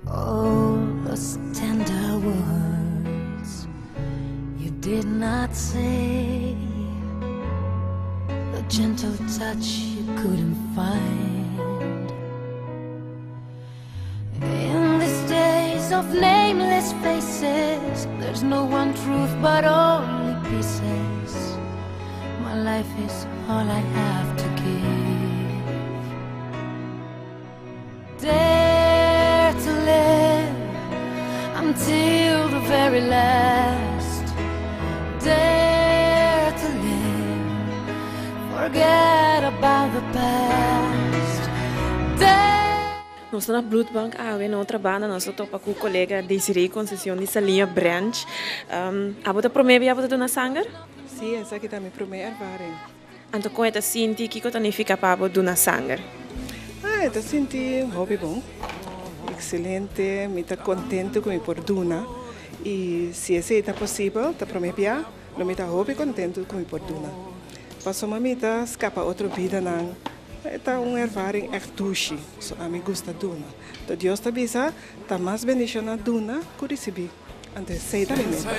All those tender words you did not say, the gentle touch you couldn't find. In these days of nameless faces, there's no one truth but only pieces. My life is all I have to give. Dare to live until the very last. Dare to live, forget about the past. Dare. Nos ta na Bloedbank awe, na otro banda nos a topa ku kolega Desiree Concesión di Saliña Branch. Abo ta promé bia bo ta duna sanger? Sí, esaki ta mi promé ervaring. Anto kon e ta sinti? Kiko ta nifiká pa bo duna sanger? Ah, e ta sinti hopi bon. Ekselente, mi ta kontentu ku mi por duna. I si esei ta posibel, ta promé bia, lo mi ta hopi kontentu ku mi por duna. Pasobra mi ta skapa otro bidanan. E ta un ervaring ègt dushi, so ami gusta duna. To Dios ta bisa, Ta mas bendishoná duna ku risibí. Anto esei ta mi meta.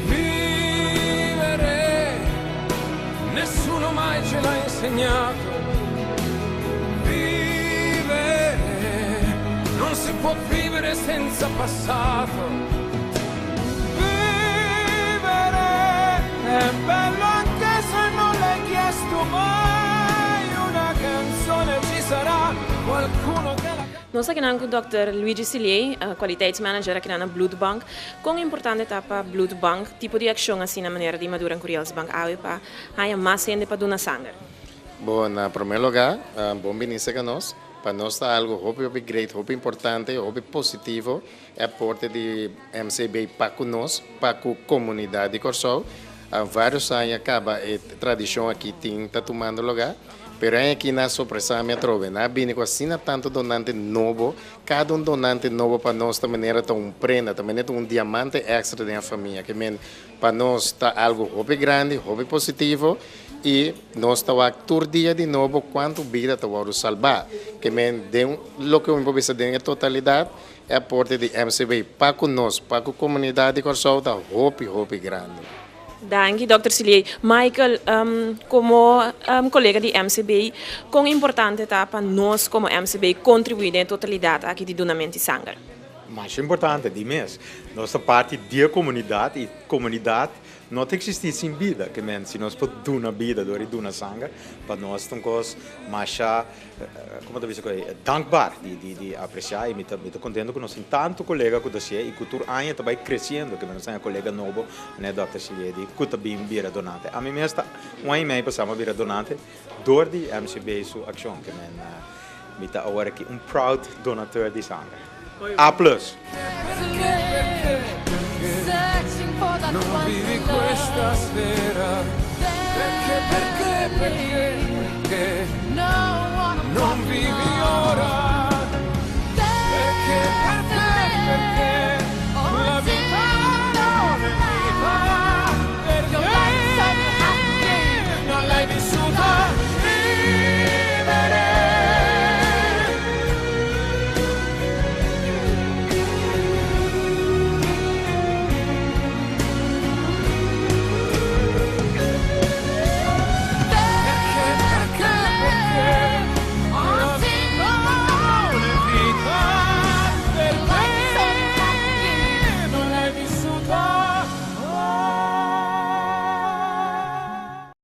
Vivere, nessuno mai ce l'ha insegnato. Vivere, non si può vivere senza passato. Vivere, è bello anche se non l'hai chiesto mai. Una canzone ci sarà, qualcuno che la Nos ta kinan ku Dòkter Luigi Silié, kwaliteitsmanager akinan na Bloedbank. Kon importante ta pa Bloedbank tipo di akshon asina manera di Madura en Curielsbank awe pa haña mas hende pa duna sanger? Bon, na promé lugá, bon bini serka nos. Pa nos ta algu hopi hopi great, hopi importante, hopi positivo e aporte di MCB pa ku nos, pa ku komunidat di Kòrsou. Vários aña kaba e tradishon aki tin ta tumando lugá. Pero aña aki nan a sorpresa mi atrobe. Nan a bini ku asina tantu donante nobo. Kada un donante nobo pa nos ta manera ta un prenda, ta manera ta un diamante èkstra den e famia. Ke men pa nos ta algu hopi grandi, hopi positivo i nos ta wak tur dia di nobo kuantu bida ta wòrdu salbá. Ke men den loke mi por bisa den e totalidat e aporte di MCB pa ku nos, pa ku komunidat di Kòrsou ta hopi hopi grandi. Danki Dòkter Siliey. Michael, komo kolega di MCB, kon importante ta pa nos komo MCB kontribuí den e totalidat aki di dunament di sanger? Masha importante, di mes. Nos ta parti di e komunidat i komunidat no ta eksistí sin bida. Ke men si nos por duna bida dor di duna sanger, pa nos ta un kos masha Como ta bisa cu e dankbaar di di di aprecia y mi ta mi ta contento cu nos tin tanto colega cu ta hacié y cu tur aña ta bay creciendo cu nos ta haña colega nobo manera Dòkter Shiliedi cu ta bin bira donante. Ami mes ta un aña y mei pasa mi a bira donante door di MCB su accion ke men mi ta awor aki un proud donateur di sanger. A plus!